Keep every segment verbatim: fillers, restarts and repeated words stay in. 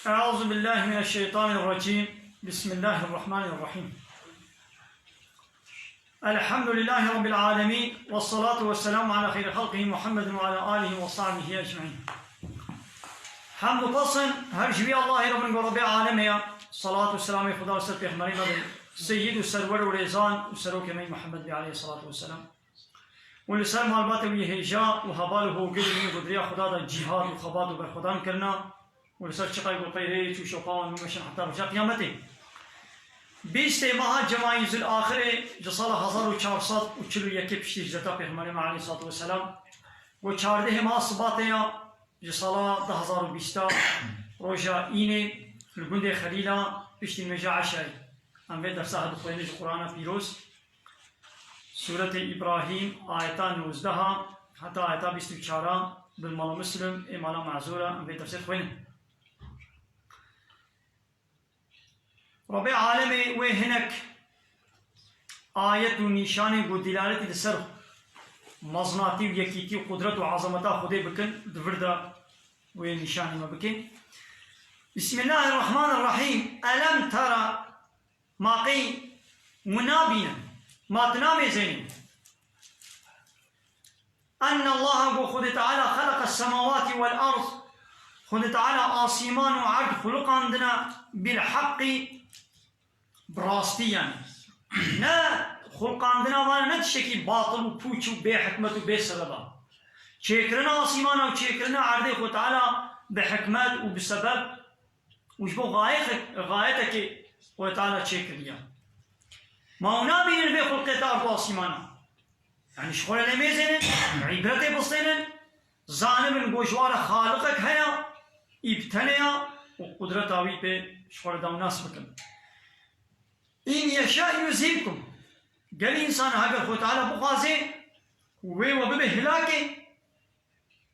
أعوذ بالله من الشيطان الرجيم. بسم الله الرحمن الرحيم. الحمد لله رب العالمين، والصلاة والسلام على خير خلقه محمد وعلى آله وصحبه أجمعين. Hemd û pesn her ji wî Allahê re bin ku Rebê alemê ye. Salat û selamê Xuda li ser pêxemberê me bin. Seyyid û serwer û rêzan û serokê me Muhammed bî aleyhissalatu vesselam. û li ser malbatê wî hêja û heval û hogirên wî ku di riya Xuda de cîhad û xebat û berxwedan kirina û li ser çiqay ku pey rê çû şopa wan nûmeşin heta roja qiyametê. Bîstê meha Cemayîzul Axirê ji sala hezar û çar sed û çil û yekê piştî hicreta Pêxemberê me aleyhissalatu vesselam, ku çardehê meha Sibatê ya ji sala du hezar û bîst a, roja Înê li gundê Xelîla piştî nimêja Eşayê. Em vê dersa dixwînin ji Qur'ana Pîroz. Sûretê Îbrahîm, ayeta nozdeh a heta ayeta bîst û çar a, bi mala Muslim, ê mala Mezûr a, em vê dersê dixwînin. Rebê alemê wê hinek ayet û nîşanên ku dîlaletî li ser mezinatî û yekîtî û qudret û ezameta Xwedê bikin, di vir de wê nîşanê me bikin. Bismillahirrahmanirrahîm. Elem tera Ma qey wi nabînin? Ma tu namêzênî? Enne Allaha, ku Xwedê Teala, xeleqes semawatî wel erd, Xwedê Teala asîman û erd xuluqandine bil heqî, bi rastî yani. Ne xulqandina wan ne tiştekî batil û pûç û bê hikmet û bê sebeb a. Çêkirina asîmana û çêkirina erdê Xwedê Teala bi hikmet û bi sebeb û ji bo gayet-, gayetekê Xwedê Teala çêkiriye. Ma hûn nabînin vê xulqê te erd û asîmana? Yani ji xwe re nemêzênin, îbretê bistênin, zanibin ku ji wan re xaliqek heye, î bi tenê ya û qudreta wî pê ji xwe re dawnas bikin. În yeşa yuzhibkum. Gel însan heger Xwedê Teala bixwaze, wê we bibe hilakê,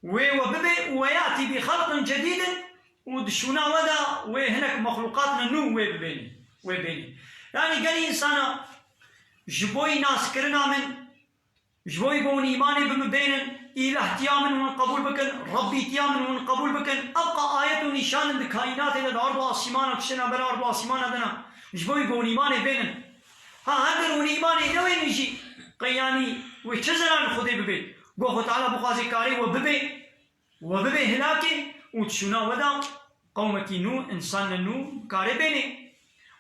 wê we bibe û we yatî bi xelqin cedîdin û di şûna we de wê hinek mexluqatine nû wê bibênî, wê bênî. Yani gel însana ji bo naskirina min, ji bo ku hûn îmanê bi min bênin, îlahtiya min hûn qebûl bikin, Rebbîtiya min hûn qebûl bikin, ew qa ayet û nîşan in di kaînatê de, di erd û asîmana, tiştên ber erd û asîmana de ne. Ji bo ku hûn îmanê bênin. Ha, heger hûn îmanê newênin jî, qey yanî wê çi zerar li Xwedê bibê? Go Xwedê Teala bixwazê karê we bibê, we bibê hilakê û di şûna we de qewmekî nû, însanê nû karê bênê.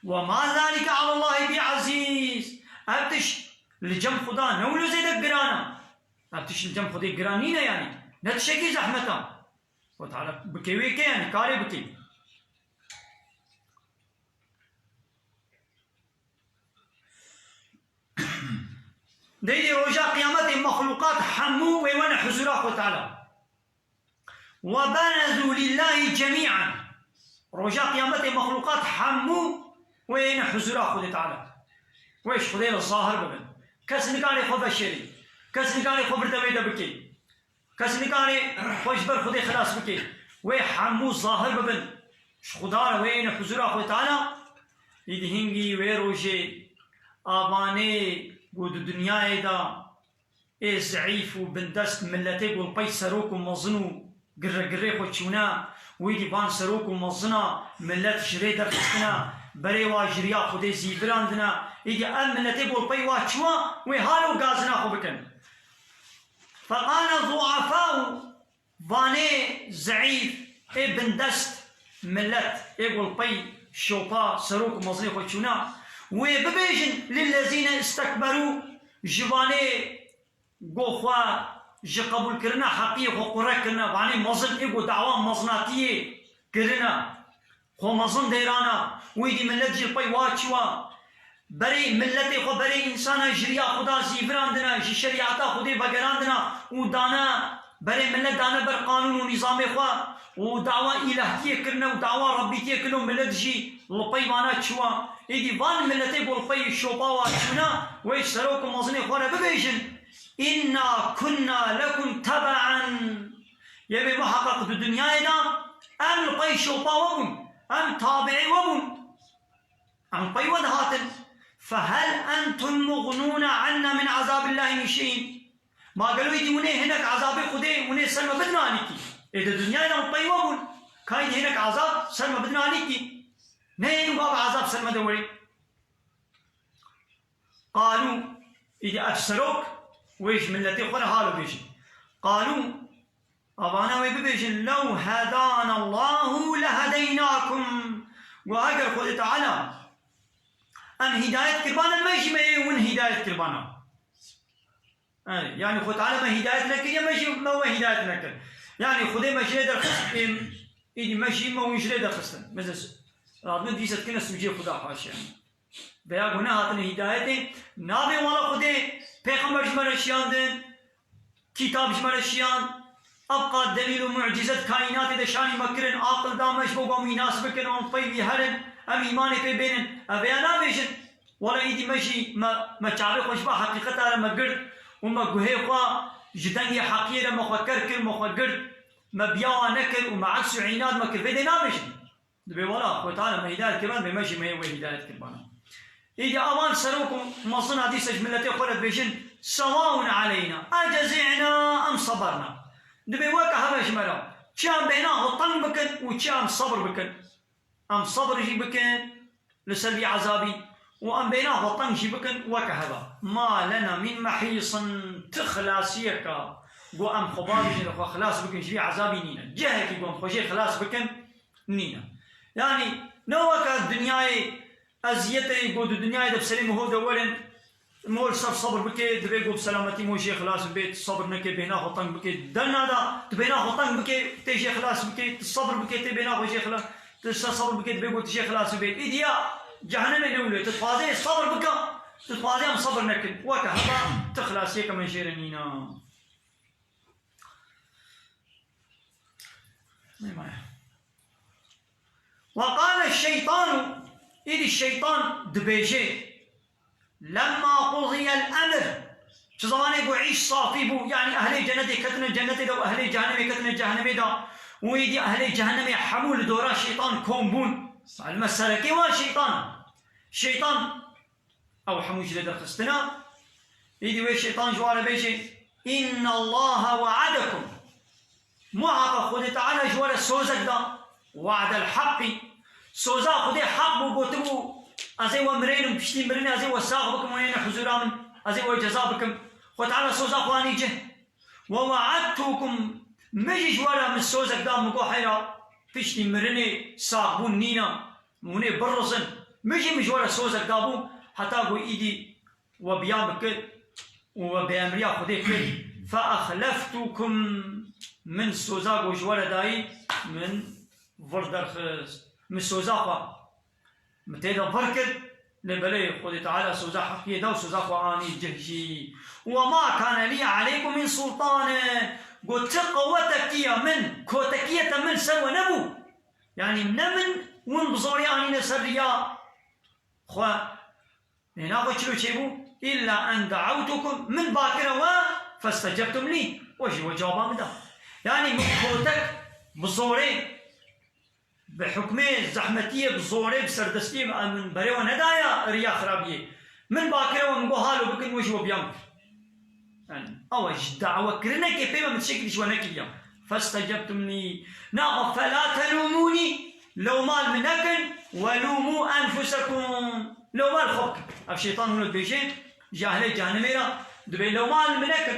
Ve ma zalike alallahi bi ezîz. Ev tişt li cem Xuda ne wilo zêde giran e. Ev tişt li cem Xwedê giran nîne yani. Ne tiştekî zehmet e. Xwedê Teala bike wê ke yani karê bike. Dêdî roja qiyametê mexluqat hemû wê wene huzura Xwedê Teala. Ve berezu lillahi cemî'an. Roja qiyametê mexluqat hemû wê yene huzura Xwedê Teala. Wê ji Xwedê re zahir bibin. Kes nikare xwe veşêrî. Kes nikare xwe vir devê de bikê. Kes nikare xwe ji ber Xwedê xilas bike. Wê hemû zahir bibin ji Xuda re, wê yene huzura Xwedê Teala. Îdî hingî wê rojê avanê ku di dinyayê de ê zeîf û bindest miletê ku li pey serok û mezin û girregirê xwe çûne, wî dî van serok û mezina milet ji rê derxistine, berê wa ji riya Xwedê zîvirandine, îdî ev miletê ku li pey wa çûwa, wê halo gazina xwe bikin. Feqale zu'afau, vanê zeîf ê bindest milet ê ku li pey şopa serok û mezinê xwe çûne, wê bibêjin lillezîne istekberû, ji vanê go xwe ji qebûlkirina heqiyê xwe qure kirine, vanê mezin ê ku dawa mezinatiyê kirine, xwe mezin dêrana, wî dî milet jî li pey wa çûwa. Berê miletê xwe, berê însana ji riya Xuda zîvirandine, ji şerîeta Xwedê vegerandine û dane, berê milet dane ber qanûn û nîzamê xwe û dawa îlahtiyê kirine û dawa Rebbîtiyê kirine û milet jî li pey vana çûwa. Êdî van miletê ku li pey şopa wa çûne, wê ji serok û mezinê xwe re bibêjin, "Inna kunna lekum tebe'en." Yê bê muheqeq di dinyayê de em li pey şopa we bûn, em tabiî we bûn. Em pey we dihatin. Fehel entum mugnûne anna min ezabillahî min şey'in. Ma gelo îdî hûn ê hinek ezabê Xwedê hûn ê ser me bidin anîkî? Ê di dinyayê de em pey we bûn. Kayî hinek azab ser me bidin alîkî. Neyên û bab azab ser me de werî. Qalû, îdî ev serok, wê ji milletê xwe re halo bêjin. Qalû, avana wê bibêjin, "Lew hedana Allahu lehedeynâkum." Got, eger Xwedê Teala em hîdayet kirbana, me jî me yê win hîdayet kirbana. Ey, yanî Xwedê Teala me hîdayet nekiriye, me jî me we hîdayet nekir. Yanî Xwedê me ji lê derxist, êm, îdî me jî me win ji lê derxistin. Mesela, radin dîse dikine sûcê Xweda haşa. Veya ku nehatine hîdayetê, nabê wala Xwedê pêxember ji me re şiyandin, kîtab ji me re şiyand, evqa delîl û mucîzet kaînatê de şanî me kirin, aqil da me ji bo ku em wî nas bikin û em pey wî herin, em îmanê pê bênin. Ev veya nabêjin, wala îdî me jî me, me çavê xwe ji ba heqîqeta re me girt û me guhê xwe ji dengê heqiyê re me xwe ker kir, me xwe girt, me biya wan nekir û me eks û înad me kir. Vê dê nabêjin. Dibê wela, Xwedê Teala me hîdayet kirbana, dibê me jî me yê wê hîdayet kirbana. Îdî avan serok û mezina dîsa ji miletê xwe re dibêjin, "Sewawun aleyna, ecezî'na em seberna." Dibê weke hev e ji me re. Çi em bêhna xwe teng bikin û çi em sebir bikin. Em sebir jî bikin li ser vî ezabî û em bêhna xwe teng jî bikin, weke hev e. "Ma lena min mehîsin", ti xilasiyeke ku em xwe babêjin xwe xilas bikin ji vî ezabî nîne. Cihekî ku em xwe jê xilas bikin, nîne. Yanî ne weke dinyayê eziyetê ku di dinyayê de bi serê miho de werin, miho li ser sebir bike, divê ku bi selametî miho jê xilas bibe, tu sebir neke, bêhna xwe teng bike. Derna da, tu bêhna xwe teng bike, tê jê xilas bike, tu sebir bike, tê bêhna xwe jê xilas, tu ser sebir bike, divê ku tu jê xilas bibe. Îdî ya cehennemê ne wilo, tu dixwazê sebir bike, tu dixwazê em sebir nekin. Weke heba, tu xilasiyeke me jê re nîne. Nêmaye. Ve qale şeytanu, îdî şeytan dibêje, lemma qudiyel emr, çi zemanê ku îş safî bû, yanî ehlê cenetê ketine cenetê de û ehlê cehennemê ketine cehennemê de û îdî ehlê cehennemê hemû li dora şeytan kom bûn. Malum e serekê wan şeytan e. Şeytan Ew hemû ji lê derxistina. Îdî wê şeytan ji wan re bêje, "Inna Allaha we'adekum." Muhaqa Xwedê Teala ji we re sozek da. We'del haqqî. Soza Xwedê haq bû, gotibû, "Ez ê we mirênim, piştî mirinê ez ê we sax bikim, we yêne huzura min, ez ê we ceza bikim." Xwedê Teala soza xwe anî cih. "Ve we'adtukum." Min jî ji we re min sozek da, min got, "Heyra, piştî mirinê saxbûn nîne." Hûn ê birizin. Min jî min ji we re sozek dabû, heta ku îdî we biya min kir û we bêemriya Xwedê kir. Fe exleftukum, min soza ku ji we re dayî, min vir derxist. Min soza xwe, min tê de vir kir, lê belê Xwedê Teala soza heqiyê da û soza xwe anî cih jî. Ve ma kane lî aleykum min sultane, got, ti qewetekî ya min, kotekiyeke min ser we nebû. Yanî ne min win bi zorê anîne ser riya xwe. Nêna xwe çilo çêbû? Îlla en da'awtukum, min bakire we, festecebtum lî, we jî we cewaba min da. Yanî min kotek bi zorê, bi hukmê zehmetiyê, bi zorê, bi serdestiyê min, min berê we nedaya riya xirabiyê. Min bakire we, min got halo bikin, we jî we biya min kir. Yani, ew e ji dawekirinekê pê ve min tiştekî ji we nekiriya. Festecebtum lî. Naxa fela telûmûnî, lewma li min nekin, welûmû enfusekum. Lewma li xwe bikin. Ev şeytan hûn dibêje, ji ehlê cehennemê re dibê lewma li min nekin.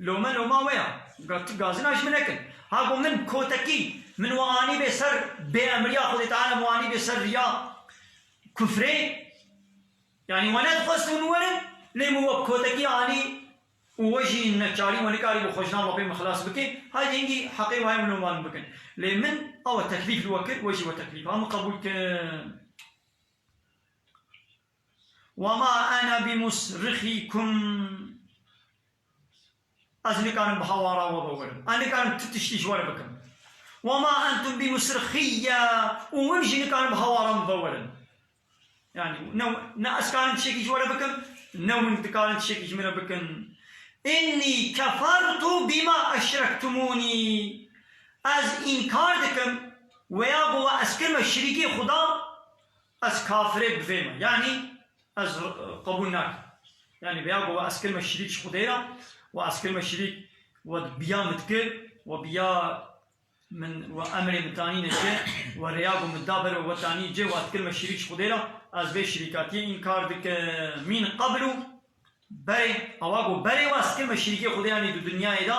Lewma, lewma we ya. Ga-, tu gazina ji min nekin. Ha ku min kotekî, min we anî bê ser bêemriya Xwedê Teala, min we anî bê ser riya kufrê. Yanî we nedixwest hûn werin, lê min we bi kotekî anî û we jî neçarî, we nikarî bi xwe ji nav lapê min xilas bike. Haydi hingî heqê we heye min wan bikin. Lê min ew e teklîf li we kir, we jî we teklîfa min qebûl kir. Wema ene bimusrixîkum. Ez nikarim bi hawara we ve werim. Ez nikarim tu tiştî ji we re bikim. Wema entum bimusrixiyye. Û hûn jî nikarin bi hawara min ve werin. Yani ne, ne ez karim tiştekî ji we re bikim, ne hûn dikarin tiştekî ji min re bikin. Înnî kefertu bîma eşrektumûnî. Ez înkar dikim, weya ku we ez kirime şirîkê Xuda, ez kafirê bi vê me. Yani ez, e, qebûl nakim. Yani veya ku we ez kirime şirîk ji Xwedê re, we ez kirime şirîk, we biya min dikir, we biya Min we emrê min tanîne cê, we rêya ku min da ber we, we tanî cê, we dikirime şirîk ji Xwedê re, ez vê şirîkatiyê înkar dikim. Min qeblu, berê, ewa ku berê we ez dikirime şirîkê Xwedê, yanî di dinyayê de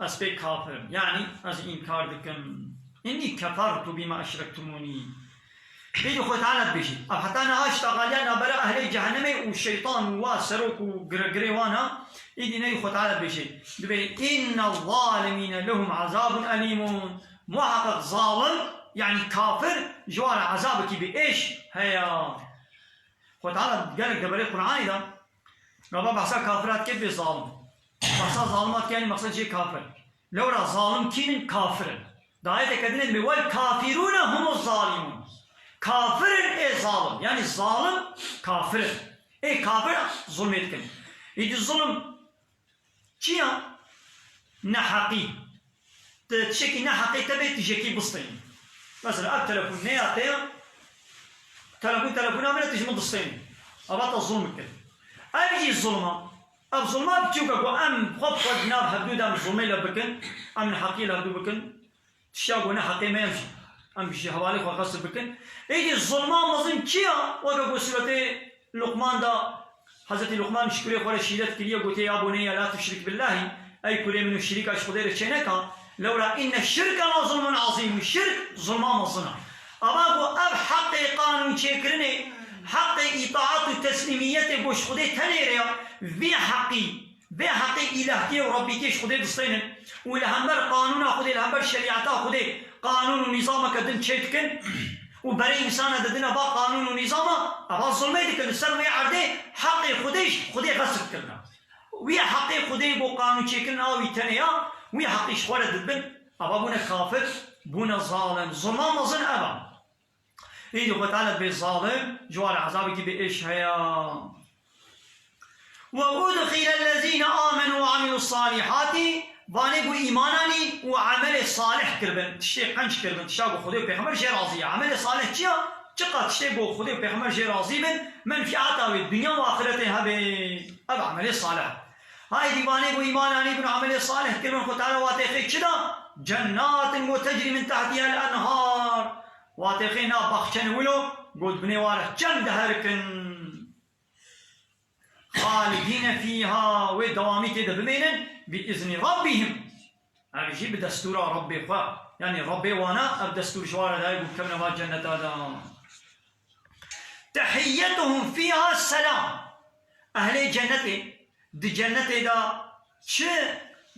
ez pê kafir im. Yanî ez înkar dikim. Înnî kefertu bîma eşrektumûnî. Êdî Xwedê Teala dibêje. Ev heta niha ji taxaliya navbera ehlê cehennemê û şeytan û wa serok û giregirê wan e. Êdî neyê Xwedê Teala dibêje. Dibê, "Inne zalimîne lehum azabun elîmun." Muhaqqeq zalim, yanî kafir, ji wan re ezabekî bi êş heye. Xwedê Teala gelek deverê Qur'anê de, gava behsa kafira dike bê zalim. Behsa zalima dike, yanî mexsed jê kafir. Lewra zalim kîn in? Kafir in. Di ayeteke din dibê, "Wel kafirûne humuz zalimûn." Kafir in ê zalim. Yanî zalim kafir in. Ê kafir zulmê dikin. Êdî zulm çi ya? Neheqî. Tu tiştekî neheqê te bê, tu jekî bistênî. Mesela ev telefon ne ya te ya, telefon telefona min e, tu ji min distênî. Ava te zulm kir. Ev jî zulm e. Ev zulma biçûk e ku em xwe bi xwe di nav hevdû de em zulmê li hev bikin, em neheqiyê li hevdû bikin. Tişta ku ne heqê me em jî, em ji hevalê xwe xesf bikin. Êdî zulma mezin çi ya? Weke ku sûretê Luqman de Hezretî Luqman ji kurê xwe re şîret kiriye, gotiye, "Ya buneyye la tuşrik billahî", ey kurê min û şirîka ji Xwedê re çêneka. Lewra inne şirke la zulmun azîm, şirk zulma mezin e. Ava ku ev heqê qanûn çêkirinê, heqê îtaat û teslîmiyetê ku ji Xwedê tenê re ya, vî heqî Vê heqê îlahtiyê û Rebbîtiyê ji Xwedê distênin û li hember qanûna Xwedê, li hember şerîeta Xwedê qanûn û nîzameke din çêdikin û berê însana didine va qanûn û nîzama, eva zulmê dikin li ser wê erdê, heqê Xwedê ji Xwedê xesf kirine. Wî heqê Xwedê bo qanûn çêkirina wî tenê ya, wî heqî ji xwe re didibin, eva bûne kafir, bûne zalim. Zulma mezin ev e. Êdî Xwedê Teala dibê zalim, ji wan re ezabekî bi êş heye. Ve udxilellezîne amenû ve amilus salîhatî, vanê ku îman anî û emelê salih kiribin, tiştê qenc kiribin, tişta ku Xwedê û Pêxember jê razî ye. Emelê salih çi ya? Çiqa tiştê ku Xwedê û Pêxember jê razî bin, menfîata wê dinya û axiretê hebe. Ev emelê salih. Haydî vanê ku îman anîbin û emelê salih kiribin, Xwedê Teala watê xê çi da? Cennatin ku tecrî min tehtihel enhar. Watê xê na baxçen wilo, got binê ware çend diherikin. Xalidîne fîha, wê dewamî tê de bimênin, bi îznî rabbihim. Ev jî bi destûra Rabbê xwe. Yanî Rabbê wana ev destûr ji wan re daye, got bikevine va cenneta de. Tehiyyetuhum fîha selam. Ehlê cennetê, di cennetê de çi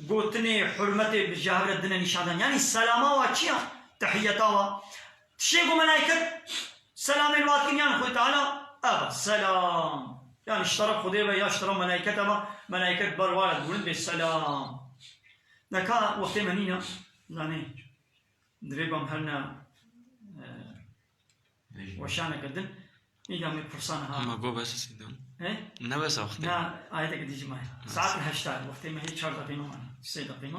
gotinê hurmetê bi ji hev re dine nîşandan. Yanî selama wa çi ya? Tehiyyeta wa. Tiştê ku melayket selamê li wa dikin, yan Xwedê Teala, ev e, selam. Yan ji teref Xwedê ve ya ji teref melaykete ve, melayket ber wa re dibûrin bê selam. Neka wextê me nîne, zanê. Divê bam her ne, e, weşaneke din. Îda me pirsan ha. Ama go bes sindon. He? Ne bes wextê. Na, ayeteke dî jî maye. Ha. Saet heşt e, wextê me hê çar deqîme mane. Sê deqîme.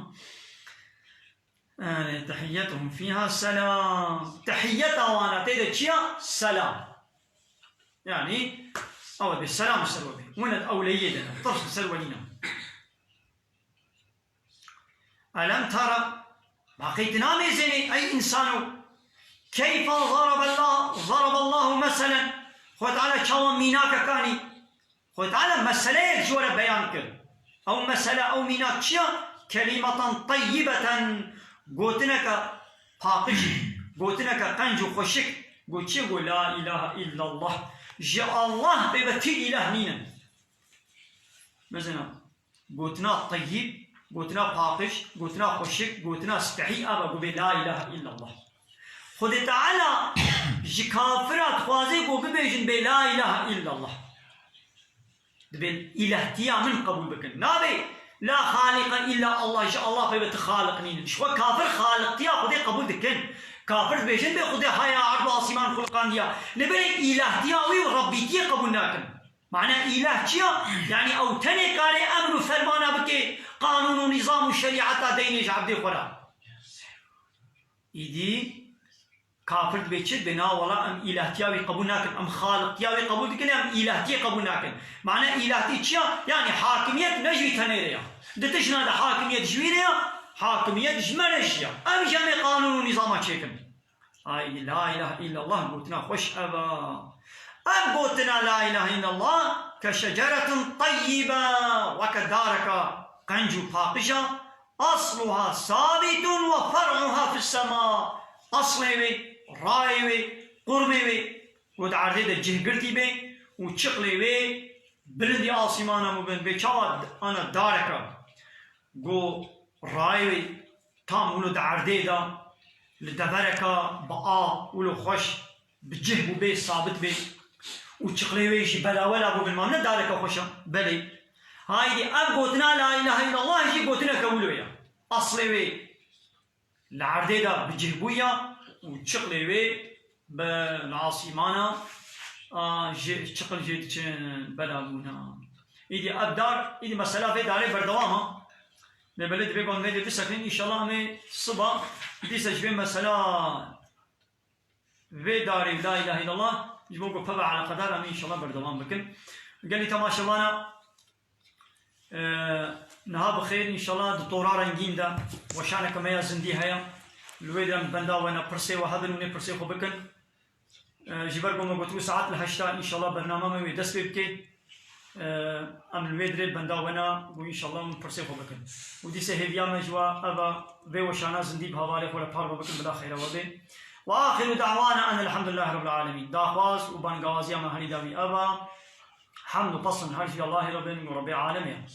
Yani, tehiyyetuhum fiha selam. Tehiyyeta wana tê de çi ya? Selam. Yani, ew bi selam ser we bê. Wene ewleyê de ne. Tirs bi ser we nîne. Elem tera, baqî tu namêzênî, ey însano, keyfa zaraballah-, zaraballahu meselen, Xwedê Teala çawa mînakek anî, Xwedê Teala meseleyek ji we re beyan kir. Ew mesele, ew mînak çi ya? Kelimeten teyyibeten, gotineke paqij, gotineke qenc û xweşik, got çi? Got, "La ilahe illallah." Ji Allah pê ve ti îlah nînin. Mesela, Gotina teyyib, gotina paqij, gotina xweşik, gotina spehî, ava ku bê la ilahe illallah. Xwedê Teala ji kafira dixwaze ku bibêjin bê la ilahe illallah. Dibê îlahtiya min qebûl bikin. Nabê la xaliqe illa Allah, ji Allah pê ve ti xaliq nînin. Ji xwe kafir xaliqtiya Xwedê qebûl dikin. Kafir dibêjin bê Xwedê haya erd û asîman xuliqandiya. Lê belê îlahtiya wî û Rebbîtiyê qebûl nakin. Mana îlah çi ya? Yanî ew tenê karê emr û fermana bike, qanûn û nîzam û şerîeta deynê ji evdê xwe re. Îdî kafir dibê çi? Dibê na wela em îlahtiya wî qebûl nakin, em xaliqtiya wî qebûl dikin, em îlahtiyê qebûl nakin. Mana îlahtî çi ya? Yanî hakimiyet ne ji wî tenê re ya. Di tişna de hakimiyet ji wî re ya, hakimiyet ji me re jiya. Em jî em ê qanûn û nîzama çêkin. Ay, la ilahe illallah gotina xweş ev a. Ev gotina la ilahe illallah ke şeceretun teyyibe, weke dareka qenc û paqij a, asluha sabitun ve fer'uha fis sema. Aslê wê, rayê wê, qurmê wê, ku di erdê de cih girtî bê û çiqlê wê bilindî asîmana mubin bê. Çawa ana dareka ku rayê wê tam wilo di erdê de li devereka bi a wilo xweş bi cih bû bê, sabit bê û çiqlê wê jî belawela bû bin ma ne dareka xweş a. Belê. Haydî ev gotina la ilahe illallah jî gotineke wilo ye. Aslê wê li erdê de bi cih bûya û çiqlê wê bi li asîmana, a, jê, çiqil jê diçin bela bûna. Îdî ev dar, îdî mesela vê darê berdewam a. Lê belê divê ban vê dê bisekinin, înşallah em ê siba dîse ji vê mesela vê darê la ilahe illallah ji bo ku peve eleqedar em ê înşallah berdewam bikin. Gelî temaşevana, e, niha bi xêr înşallah di tora rengîn de weşaneke me ya zindî heye. Li wê de em benda we ne pirsê we hebin û nê pirsê xwe bikin. E, ji ber ku me got wî saet li heşta înşallah bernama me wê dest pê bike. E, em li wê dirê benda we ne û înşallah hûn pirsê xwe bikin. Û dîse hêviya me ji we ev e, vê weşana zindî bi hevalê xwe re parve bikin bila xêra we bê. Ve axiru da'wana en elhamdulillahi rabbil alemîn. Daxwaz û bangawaziya me herî dawî ev e. Hemd û pesn her jî Allahê re bên û Rebbê alemê ye.